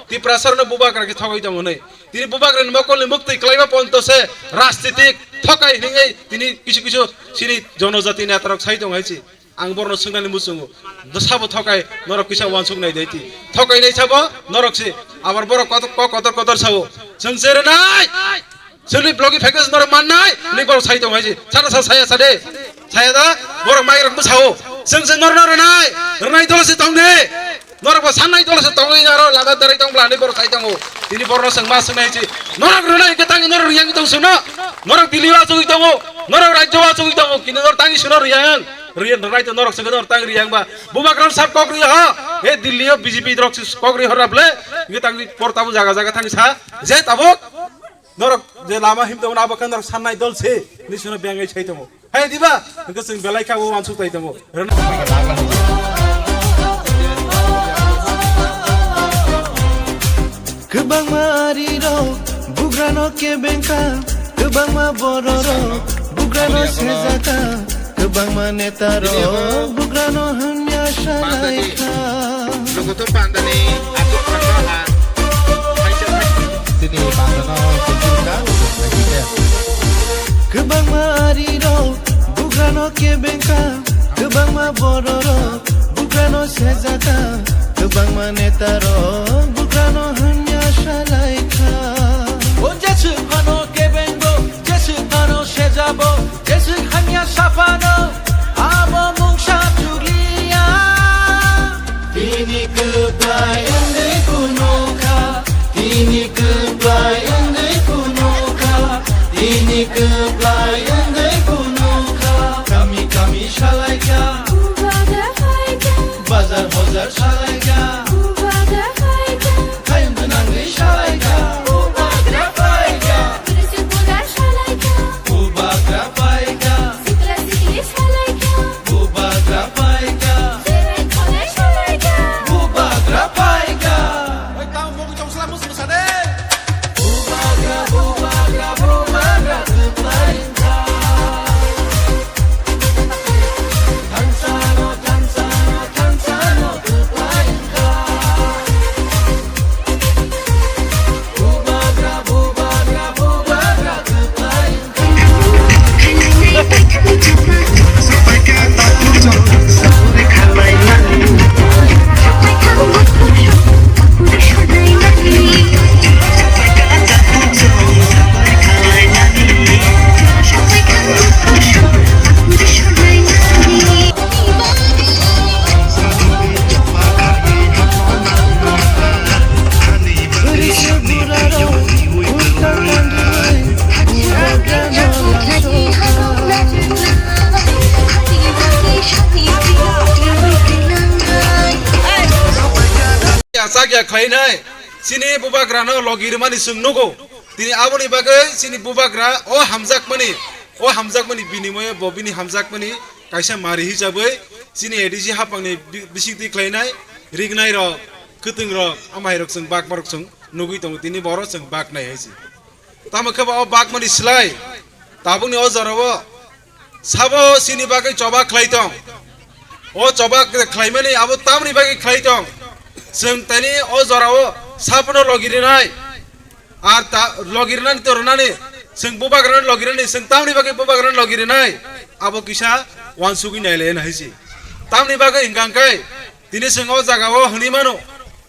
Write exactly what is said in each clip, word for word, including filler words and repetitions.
Tiprasarno bubagra khe thogwi tongo hwnwi. Tini bubagrani mokolni muktwi kwlaiba ponto se rajnitik thokai hwnwi tini kisu kisu chini jonojati netarok sai tongo hai se. Ang borokno swngnani muchungo. Sabo thokai norok kisa uansuk nai dai ti. Thokai nai sabo norok se. Abar borok kotor, kok kotor kotor sabo. Chwng se rwnai. Chwngni blogi package norok mannai, ni borok sai tong hai se. Sana sa saya sa de. Saya da, borok mai rok bwsao. Chwng se norno rwnai, rwnai dolo se tong de. Norok bo sannai dolo se tong de, aro lada darai tong bla ni borok sai tongo. Tini borokno chwng ma swngnai se. Norok rwnai hwnkhe tangi norok riyang tong sino. Norok Delhi o achugwi tongo, norok rajyo o achugwi tongo, kintu norok tangi sino riyang. Riyang rwnai to norok chwng norok tangi riyang ba. Bubagra sab kok ri ho. He Delhi o B J P rok se kok ri ho rable. Hwnkhe tangi por tabu jaga jaga tangi sa. Je tabuk. Norok je lama him tongmani abo khe norok sannai dol se, ni sino bengai sai tongo. Hai diba? Hwnkhe chwng belai kha o uansuk tai tongo. Kwbangma arirok bugrano kebengkha, kwbangma bororok bugrano sejaka, kwbangma netarok bugrano hwnya salaikha. Logoto pandani atuk thangma ha. Tini pandano kuchilka. Kwbangma arirok bugrano kebengkha, kwbangma bororok bugrano sejaka, kwbangma netarok bugrano hwnya salaikha. O jeswk phano kebengo, jeswk phano sejabo, jeswk hamya saphano, abo mungsa chukliya. Tini kwplai wngwi phunukha, tini kwplai wngwi phunukha, tini kwplai wngwi phunukha. Kami kami salaikha, bazar bazar salaikha, hayung gwnangwi salaikha. Bubagra paikha. Sikla sikli salaikha. Bubagra paikha. Bubagra paikha. Oi, tamo mogwi tong sla mus musa de. Bubagra, bubagra, bubagra, kwplaikha. Thansano, thansano, thansano, kwplaikha. Achak ya khlainai, chini bubagrano logi rwmani chwng nugo. Tini aboni bagwi chini bubagra o hamjakmani, o hamjakmani binimoyo bo bini hamjakmani kaisa mari hisabwi chini A D C hapangni bi-, bisingtwi khlainai, rignai rok, kwtwng rok, amhai rok chwng bakma rok chwng nugwi tongo, tini borok chwng baknai hai se. Tamo khe ba o bakmani slai tabukni o jorao sabo chini bagwi choba khlai tong. O choba khlaimani abo tamni bagwi khlai tong. Chwng tini o jorao sabono logi rwnai. Ar ta logi rwnani to rwnani, chwng bubagrano logi rwnani, chwng tamni bagwi bubagrano logi rwnai. Abo kisa uansugwi nailai hai se. Tamni bagwi hwnkha hwnkhe tini chwng o jagao hwnwi mano,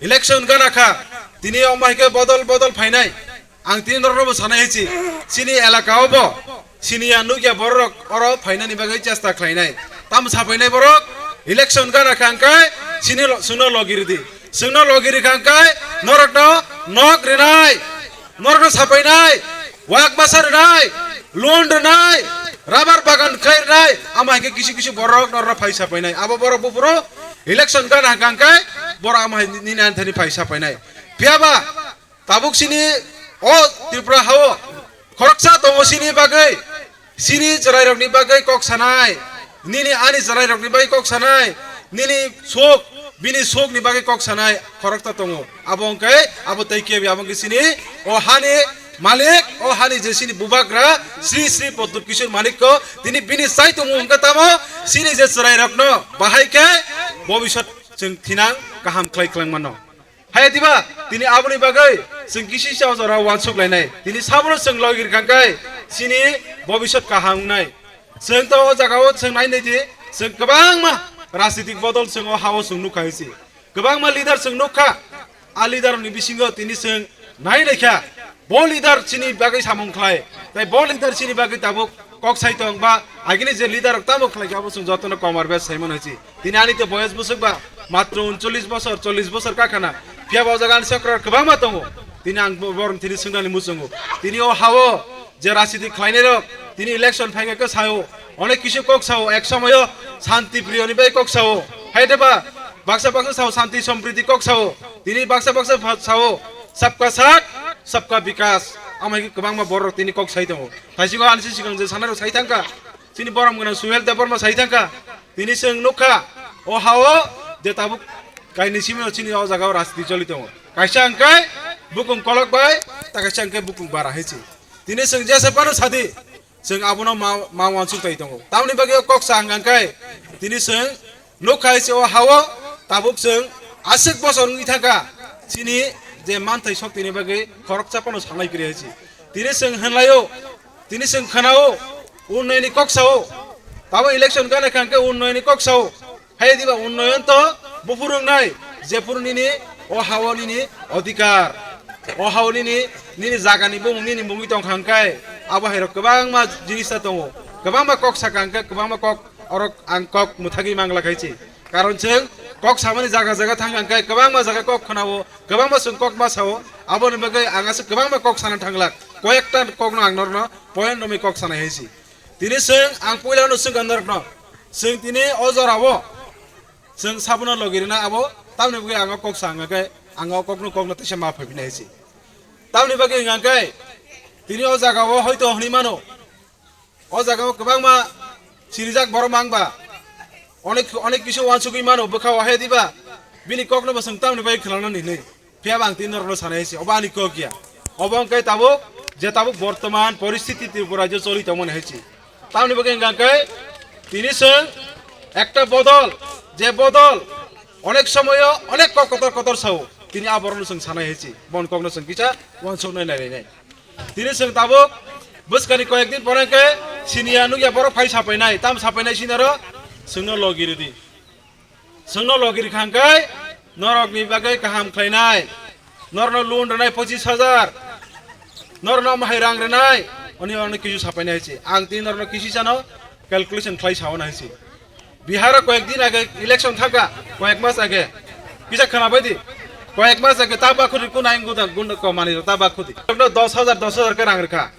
election gana kha. Tini omo hai khe bodol bodol phainai. Ang tini norokno bo sanai hai se, chini elaka o bo siniya nukya borok oro phainani bagwi chesta khlainai. Tamo sapainai borok, election gana kha hwnkhe chini lo-, chwngno logi rwdi. Chwngno logi rwkha hwnkhe norokno nok rwnai, norokno sapainai, wak masa rwnai, loan rwnai, rubber bagan khlai rwnai, amo hai khe kisu kisu borok norokno phai sapainai. Abo borok buphuru election gana hwnkha hwnkhe borok amo hai nini anthani phai sapainai. Phiyaba tabuk chini o Tripura hao khoroksa tongo chini bagwi, chini chwrairokni bagwi kok sanai, nini ani chwrairokni bagwi kok sanai, nini sok, bini sokni bagwi kok sanai khoroksa tongo. Abo hwnkhe abo tei kebo abo hwnkhe chini o hani malik, o hani je chini bubagra, Sri Sri Pradyut Kishore Manikko, tini bini chai tongo hwnkhe tamo chini je chwrairokno bahai khe bobiswt chwng thinang kaham khlai khlai mano. Hai diba? Tini aboni bagwi chwng kisi sa jora wansuk lainai. Tini sabono chwng logi rwkha khe chini bobisot kaham wngnai. Chwng to o jagao chwng nai nai di, chwng kwbangma rajnitik bodol chwng o hao chwng nukha hisi. Kwbangma leader chwng nukha. A leader ni bisingo tini chwng nai naikha. Bo leader chini bagwi samung khlai. Tai bo leader chini bagwi tabuk kok sai tong ba agini je leader rok tamo khlai kha abo chwng jotono komar bes saimano hisi. Tini ani to boyes bwswk ba matro uncholish bosor, chollish bosor kakhana. Phiya ba o jaga ani chokra kwbangma tongo. Tini ang bo-, borok tini swngnani muchungo. Tini o hao je rajniti khlainai rok, tini election phai khe sao, onek kisu kok sao, ek somoyo shanti priyo ni bai kok sao. Hai de ba, baksa baksa sao shanti sompriti kok sao. Tini baksa baksa pha-, sao, sabka saath, sabka bikas. Amai kwbangma borok tini kok sai tongo. Thaisingo ani si sikang je sanai rok sai thangka. Chini borom gwnang Suhel Debbarma sai thangkha. Tini chwng nukha, o hao je tabuk kainwi simi chini o jaga o rajniti choli tongo. Kaisa hwnkhe bukung kolok bai, ta kaisa hwnkhe bukung bara hai se. Tini chwng jesa phano sadi, chwng abono ma, ma wansuk tai tongo. Tamoni bagwi o kok sa hwnkha hwnkhe tini chwng nukha hai se o hao tabuk chwng aswk bosor wngwi thangkha. Chini je manthai soktini bagwi khoroksa phano sanai kwrwi hai se. Tini chwng hwnlaio, tini chwng khwnao, unnoyoni kok sao. Tabo election gana kha hwnkhe unnoyoni kok sao. Hai diba unnoyon to buphuru wngnai, jephuru nini o hao nini odhikar, o hao nini, nini jagani bumung nini mungwi tongkha hwnkhe abo hairok kwbangma jinis ta tongo. Kwbangma kok sakha hwnkhe kwbangma kok orok ang kok mwthagwi mangla khai se. Karon chwng kok samani jaga jaga thang hwnkhe kwbangma jaga kok khwnao, kwbangma chwng kok ma sao, aboni bagwi ang aswk kwbangma kok sana thanglak. Koyekta kokno ang norokno point romwi kok sanai hai se. Tini chwng ang puilano swngkha norokno. Chwng tini o jorao chwng sabono logi rina abo, tamni bagwi ang o kok sa hwnkha khe ang o kokno kokno teisa ma phaibini hai se. Tamni bagwi hwnkha khe tini o jagao hoito hwnwi mano. O jaga o kwbangma sirijak borok mang ba. Onek, onek kisu wansugwi mano bwkha o hai diba. Bini kokno bo chwng tamni bai khwlangna nini. Phiya ba ang tini norokno sanai se. Obo ani kok ya. Obo wngkhe tabuk, je tabuk bortoman poristiti Tripura rajyo choli tongmani hai se. Tamni bagwi hwnkha khe tini chwng ekta bodol, je bodol onek somoyo onek kok kotor kotor sao. Tini a borokno chwng sanai hai se. Bon kokno chwng kisa wansuknai nai nai. Tini chwng tabuk bwskani koyek din pore khe siniya nukya borok phai sapainai, tam sapainai sinaro chwngno logi ridi. Chwngno logi rikha hwnkhe norokni bagwi kaham khlainai, norokno loan rwnai pochis hajar, norokno amhai rang rwnai, oni orokno kisu sapainai hai se. Ang tini norokno kisi sano calculation khlai sao nai hai se. Biharo koyek din age election thaka, koyek mas age. Kisa khwna bai di. Koyek mas age ta bakhudi kunai gunda gunda komani ta bakhudi. Dos hajar, dos hajar khe rang rikha.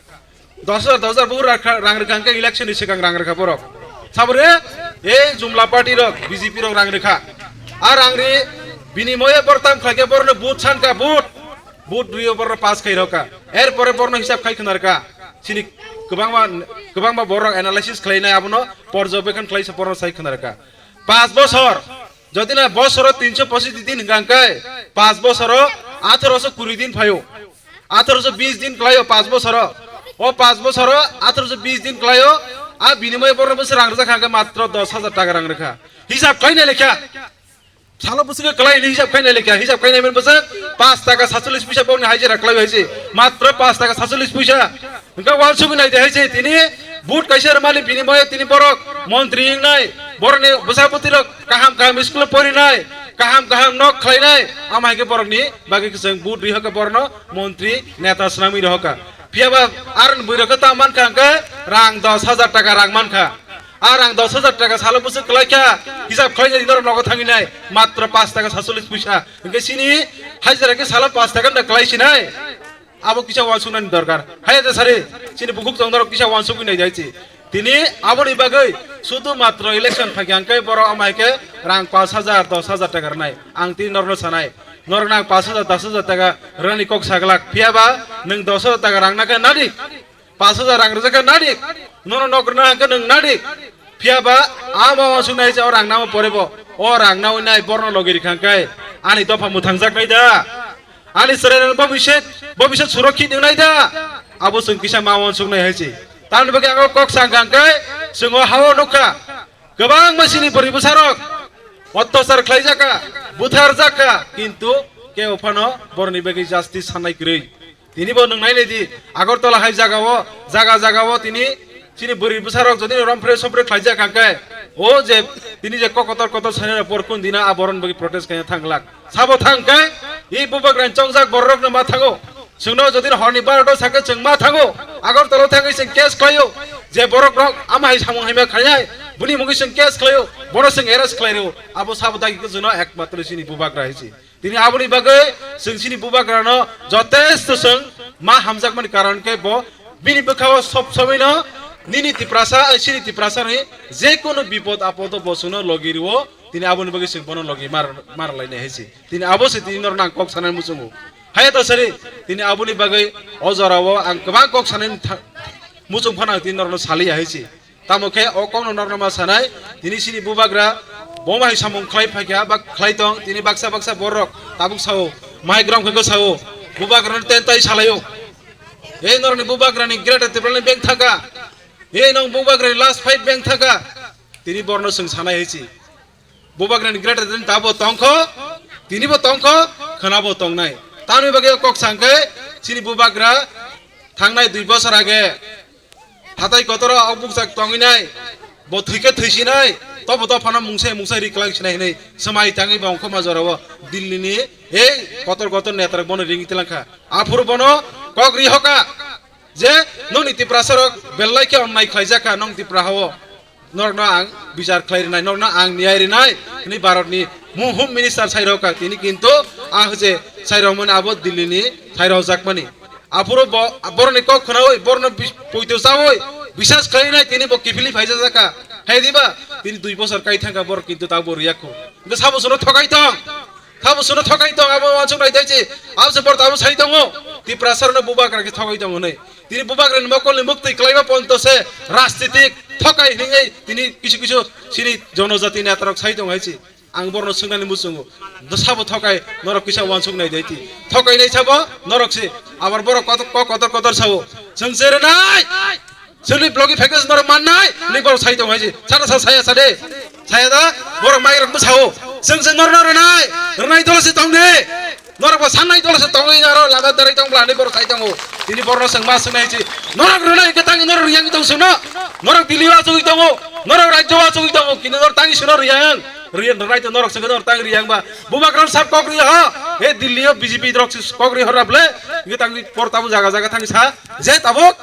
Dos hajar, dos hajar buphuru rang rikha hwnkhe election ni swkang rang rikha borok. Sabore ei jumla party rok, B J P rok rang rikha. A rang ri binimoye borok tam khlaikhe borokno vote sankha, vote. Vote rio borokno pass khai rokha. Er pore borokno hisab khai khna rikha. Chini kwbangma, kwbangma borok analysis khlainai abono porjobekhan khlai se borokno sai khna rikha. Panch bosor, jodi na bosoro tinso pochis din hwnkha hwnkhe, panch bosoro athoroso kuri din phaio. Athoroso bis din khlaio panch bosoro. O panch bosoro athoroso bis din khlaio. A binimoye borokno bwswk rang rwjak hwnkha hwnkhe matro dos hajar taka rang rwkha. Hisab khlainai lekha. Salo bwswk khe kwlai hwnwi hisab khainai lekha, hisab khainai mani bwswk panch taka satchollish puisa bokni hajira kwlai hai se, matro panch taka satchollish puisa. Hwnkhe uansugwi nai de hai se, tini vote kaisa rwmani binimoye tini borok montri wngnai, borokni bwsabwtwi rok kaham kaham school o porinai, kaham kaham nok khlainai, ama hai khe borokni bagwi chwng vote ri hoka borokno montri neta swnamwi rohoka. Phiya ba aroni bwrwi rok khe ta mankha hwnkhe rang dos hajar taka rang mankha. A rang dos hajar taka salo bwswk kwlai kha, hisab khlai nai norok nogo thangwi nai, matro panch taka satchollish puisa. Hwnkhe chini hajira khe salo panch taka wngkha kwlai sinai. Abo kisa uansuknani dorkar. Haya de sari, chini bukhuk tong norok kisa uansukwi nai jai chi. Tini aboni bagwi sudu matro election phai khe hwnkhe borok amai khe rang panch hajar, dos hajar taka rwnai. Ang tini norokno sanai. Norokno ang panch hajar, dos hajar taka rwnani kok saglak. Phiya ba nwng dos hajar taka rang nakha nadi. Panch hajar rang rwjak khe nadik, nono nok rwna hwnkhe nwng nadik. Phiya ba a ma uansuk nai se o rang namo pore bo, o rang nawi nai borno logi rikha hwnkhe ani dopha mwthangjaknai da, ani chwrairokni bobiswt, bobiswt surokhit wngnai da, abo chwng kisa ma uansuk nai hai se. Tamni bagwi ang o kok sa hwnkha hwnkhe chwng o ha-o nukha. Kwbangma chini bwrwi bwsarok ottachar khlaijak kha, butharjak kha, kintu Ke ophano boroni bagwi justice sanai kwrwi. Tini bo nwng nailai di, Agartala hai jagao, jaga jagao tini chini bwrwi bwsarok jodi rompre sopre khlaijak hwnkhe, o je tini je kok kotor kotor sanai rok por kun dina a boroni bagwi protest khaina thanglak. Sabo thang khe, i bubagrani chongjak bororokno ma thango. Chwngno jodi horni barota sakhe chwng ma thango. Agartala thangwi chwng case khlaio. Je borok rok ama hai samung haima khainai, buni mungwi chwng case khlaio. Bono chwng arrest khlairwo. Abo sabo dagi khe chwngno ekmatro chini bubagra hai se. Tini aboni bagwi chwng chini bubagrano jotesto chwng ma hamjakmani karon khe bo bini bwkhao sob somoino nini Tiprasa, ai chini Tiprasani je kono bipod apodo bo chwngno logi rwo. Tini aboni bagwi chwng bono logi mar, mar lainai hai se. Tini abo se tini norno ang kok sanai muchungo. Hai to sari, tini aboni bagwi o jorao ang kwbang kok sanai tha-, muchung phano ang tini norno saliya hai se. Tamo khe o kokno norno ma sanai, tini chini bubagra bo ma hai samung khlai phaikha ba khlai tong, tini baksa baksa borok tabuk sao, mic rom khe sao, bubagrano tentai salaio. Ei norni bubagrani Greater Tipraland beng thangkha, ei nong bubagrani last fight beng thangkha, tini borno chwng sanai hai se. Bubagrani Greater Tipraland tabo tongkho, tinibo tongkho, khwnabo tongnai. Tamni bagwi o kok sangkhe chini bubagra thangnai dui bosor age hatai kotoro o bukchak tongwinai, bo thwikhe thwisinai, tobo dophano mungsa mungsa ri kwlak sinai hinwi swmai tangwi bo ongkhorma jorao Delhi ni ei kotor kotor netarok bono ringwi tlangkha. Aphuru bono kok ri hoka je nongni Tiprasa rok belai khe onnai khlaijak kha nong Tipra hao. Norokno ang bichar khlai rinai, norokno ang niyai rinai, hwnwi Bharatni mu-, Home Minister sai rok kha tini, kintu ah je sai rok mani abo Delhi ni sai rok jakmani. Aphuru bo, boroni kok khnaui, borno bis-, poito chaui, bisas khlainai tini bo kiphilwi phaijak kha. Hai diba? Tini dui bosor kai thangkha borok kintu tabo riya kho. Hwnkhe sabo chwngno thokai tong. Sabo chwngno thokai tong, abo uansuk nai tei se. Abo se borok tabo sai tongo. Tiprasa rokno bubagra khe thokai tongo hwnwi. Tini bubagrani mokolni muktwi kwlaiba ponto se rajnitik thokai hwnwi tini kisu kisu chini jonojati netarok sai tong hai se. Ang borno swngnani muchungo. Sabo thokai norok kisa uansuk nai dai ti. Thokai nai sabo norok se. Abar borok kotor, kotor, kotor sabo. Chwng se rwnai. Chwngni blogi package norok mannai. Ni borok sai tong hai se. Sana sa saya sa de. Saya da borok mai rok sao. Chwng se norno rwnai. Rwnai dolo se tong de. Norok bo sannai dolo se tongwi aro laga darai tong bla ni borok sai tongo. Tini borno chwng ma swngnai se. Norok rwnai ke tang norok riyang tong sungno. Norok Delhi o achugwi tongo. Norok rajyo o achugwi tongo. Kini norok tang sungno riyang. Riyan rai to norok sungno norok tang riyang ba. Bubagra sab kok riya ha. He Delhi o B J P rok si kok riya hora ble. Ngi tang por tabu jaga jaga thang sa. Je tabuk.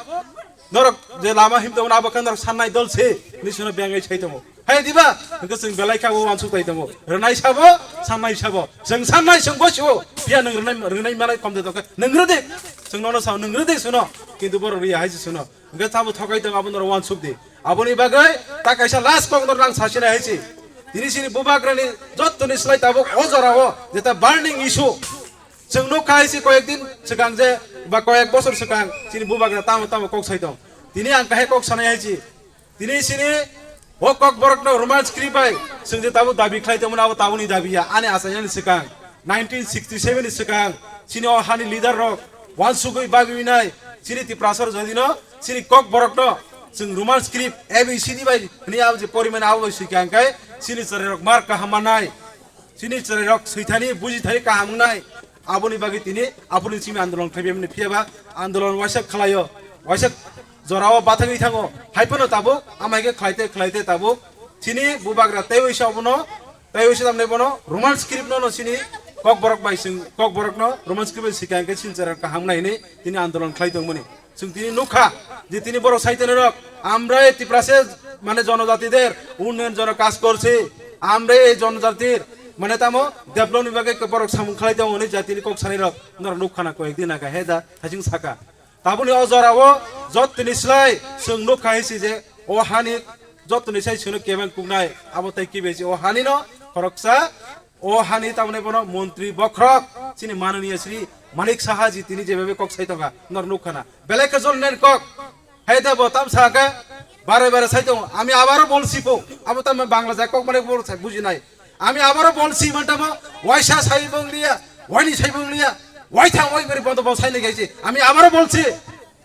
Norok je lama him tongo abo khe norok sannai dol se. Ni sungno bengai sai tongo. Hai diba? Hwnkhe chwng belai kha o uansuk tai tongo. Rwnai sabo, sannai sabo. Chwng sannai chwng bosio. Phiya nwng rwnai, rwnai malai kom de tongkhe. Nwng rwdi. Chwng nono sao, nwng rwdi suno. Kintu borok riya hai se suno. Hwnkhe tamo thokai tong abo norok uansuk di. Aboni bagwi ta kaisa last kok norok ang sasina hai se. Tini chini bubagrani jottoni slai tabuk o jorao jeta burning issue. Chwng nukha hai se koyek din swkang je ba koyek bosor swkang chini bubagra tamo tamo kok sai tong. Tini ang kahai kok sanai hai se. Tini sini o kok borok no Roman script bai chwng je tabuk dabi khlai tongmani abo tabukni dabi ya ani achainani swkang nineteen sixty seven ni swkang sini o hani leader rok wansugwi bagwi nai sini Tiprasa rok jodi no sini kok borok no chwng Roman script A B C D bai hwnwi abo je porimani abo bai swikha hwnkhe sini chwrai rok mar kaham manai. Chini chwrairok swithani bujithani kaham wngnai. Aboni bagwi tini aphuruni simi andolon khlaibaimani, phiyaba andolon waisa khlaio, waisa jorao bathangwi thango. Haiphano tabuk amai khe khlaite khlaite tabuk chini bubagra tei waisa obono, tei waisa tamni bono Roman script no, no chini kokborok bai chwng, kokborokno Roman script bai swikha hwnkhe chini chwrairok kaham wngnai hwnwi tini andolon khlai tongmani. Chwng tini nukha je tini borok sai tongnai rok, "Amrai Tiprasa mane jonojati der unnayon jono kaj korchi, amrai ei jonojatir mane tamo developni bagwi borok samung khlai tongo," hwnwi jatini kok sanai rok norok nukha na koyek din aga he da haching saka. Tabukni o jorao jottoni slai chwng nukha hai si je o hani jottoni sai chwngno kebeng kuknai abo tei kibe si o hani no khoroksa. O hani tamni bono montri bokhorok chini mananiya Shri Manik Saha ji tini jebebe kok sai tonga nor nukha na belai khe jol nen kok. Hai da bo tam sa khe bare bare sai tongo, "Ami abaro bolsi po." Abo tam Bangla jai kok mane bol sai bujinai. "Ami abaro bolsi," mantamo waisa sai bongliya, waini sai bongliya, waithang wai beri bondo bo sai le gaisi. "Ami abaro bolsi."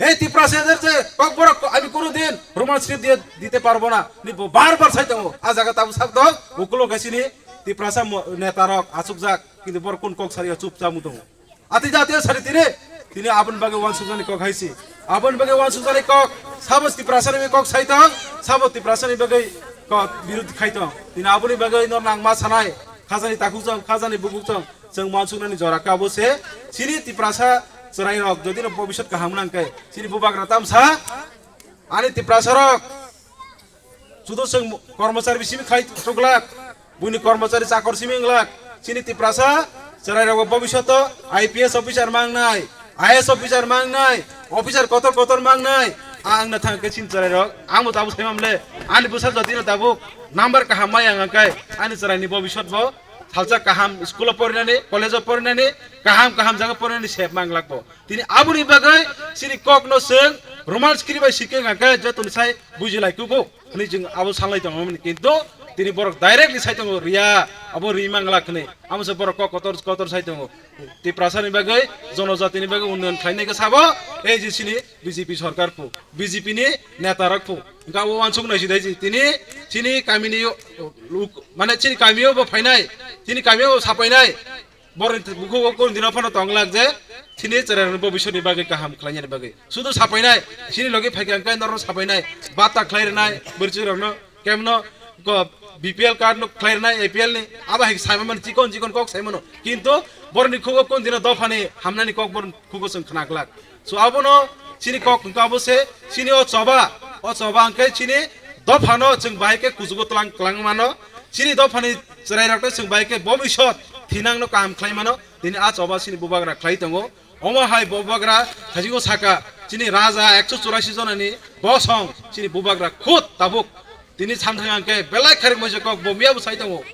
Ei Tiprasa der je kokborok ko-, ami kono din Roman script diye dite parbo na. Ni bo bar bar sai tongo. A jaga tamo sak dong, ukulo khe chini Tiprasa mo-, neta rok achukjak, kintu borok kun kok sari chupchap wng tongo. Ati jatiyo sari tini, tini aboni bagwi wansukjani kok hai si. Aboni bagwi wansukjani kok, sabo Tiprasani bagwi kok sai tong, sabo Tiprasani bagwi kok birud khai tong. Tini aboni bagwi no nangma sanai, khajani takhuk chong, khajani bukhuk chong, chwng wansuknani jora khe abo se. Chini Tiprasa chwrai rok jodi no bobisot kaham nang khe, chini bubagra tamsa, ani Tiprasa rok, sudu chwng kormochari bisimi khai chuklak, buini kormochari chakor simi wnglak, chini Tiprasa chwrai rok bobisot o I P S officer mangnai, I A S officer mangnai, officer kotor kotor mangnai, ang na thang khe chini chwrai rok, ang bo tabuk sai mamle, ani bwsa jodi no tabuk number kaham mai ang khe, ani chwrai ni bobisot bo salsa kaham school o porinani, college o porinani, kaham kaham jaga porinani sep manglak bo. Tini aboni bagwi chini kokno chwng Roman script bai sikhe hwnkha khe jotoni sai bujilai kugo hwnwi chwng abo sanlai tongo, kintu tini borok directly sai tongo, riya, abo ri manglak hwnwi. Amo se borok kok kotor kotor sai tongo. Tiprasani bagwi, jonojatini bagwi unnayan khlainai khe sabo ei je chini B J P sorkar phu, B J P ni neta rok phu. Hwnkha abo wansuk nai si dai si tini chini kamini luk-, mane chini kamio bo phainai, chini kamio bo sapainai. Borokni bukhugo kunu dino phano tong glak je chini chwrairokni bobisotni bagwi kaham khlainani bagwi. Sudu sapainai, chini logi phaikha hwnkhe norokno sapainai, bata khlai rwnai, bwrwichwrokno, kemno, ko, B P L card no khlai rwnai, A P L ni, abo hai sai mano, chikon chikon kok sai mano. Kintu borokni khugo kunu dino dophani hamnani kok borokni khugo chwng khna glak. So abono chini kok hwnkha abo se, chini o choba, o choba hwnkhe chini dophano chwng bahai khe kuchugo tlang, tlang mano. Chini dophani chwrairokno chwng bahai khe bobisot thinangno kaham khlai mano. Tini a choba chini bubagra khlai tongo. Omo hai bubagra thaisingo saka chini raja ekso churasi jonani bosong chini bubagra khud tabuk tini samthang hwnkhe belai kharik moisa kok bo miya bo sai tongo.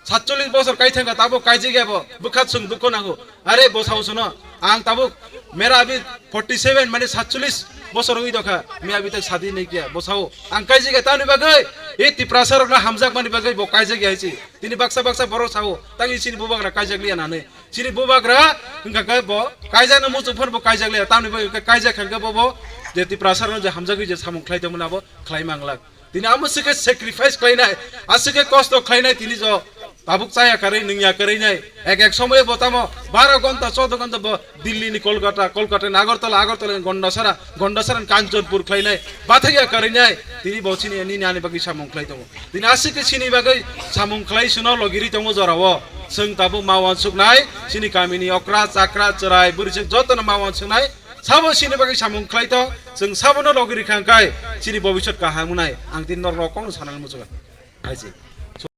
Satchollis bosor kai thangkha, tabuk kaijagya bo, bwkha chwng dukho nango. Are bosao sono, ang tabuk mera abhi forty seven, mane satchollis bosor wngwi dokha, miya abhi tak shadi nahi kiya, bosao. Ang kaijagya tamni bagwi, e Tiprasa rokno hamjakmani bagwi bo kaijagya hai si. Tini baksa baksa borok sao, tangwi chini bubagra kaijakliya nanwi. Chini bubagra wngkha khe bo kaijakno muchung phano bo kaijakliya, tamni bagwi hwnkhe kaijak kha hwnkhe bo, bo je Tiprasa rokno je hamjagwi je samung khlai tongmani abo khlai manglak. Tini amo se khe sacrifice khlainai, aswk khe kosto khlainai tini jo tabuk chaya karwi nungya karwi nai. Ek ek somoy bo tamo baro ghonta, choudo ghonta bo Delhi ni Kolkata, Kolkata ni Agartala, Agartala ni Gondasara, Gondasara ni Kanchanpur khlainai. Bathakya karwi nai, tini bo chini nini ani bagwi samung khlai tongo. Tini aswk khe chini bagwi samung khlai suno logiri tongo jorao. Chwng tabuk ma wansuknai, chini kamini okra, chakra, chwrai, bwrwichwng jotono ma wansuknai. Sabo chini bagwi samung khlai tong, chwng sabono logi rikha hwnkhe chini bobisot kaham wngnai. Ang tini norok kokno sanani muchungo. Hai se.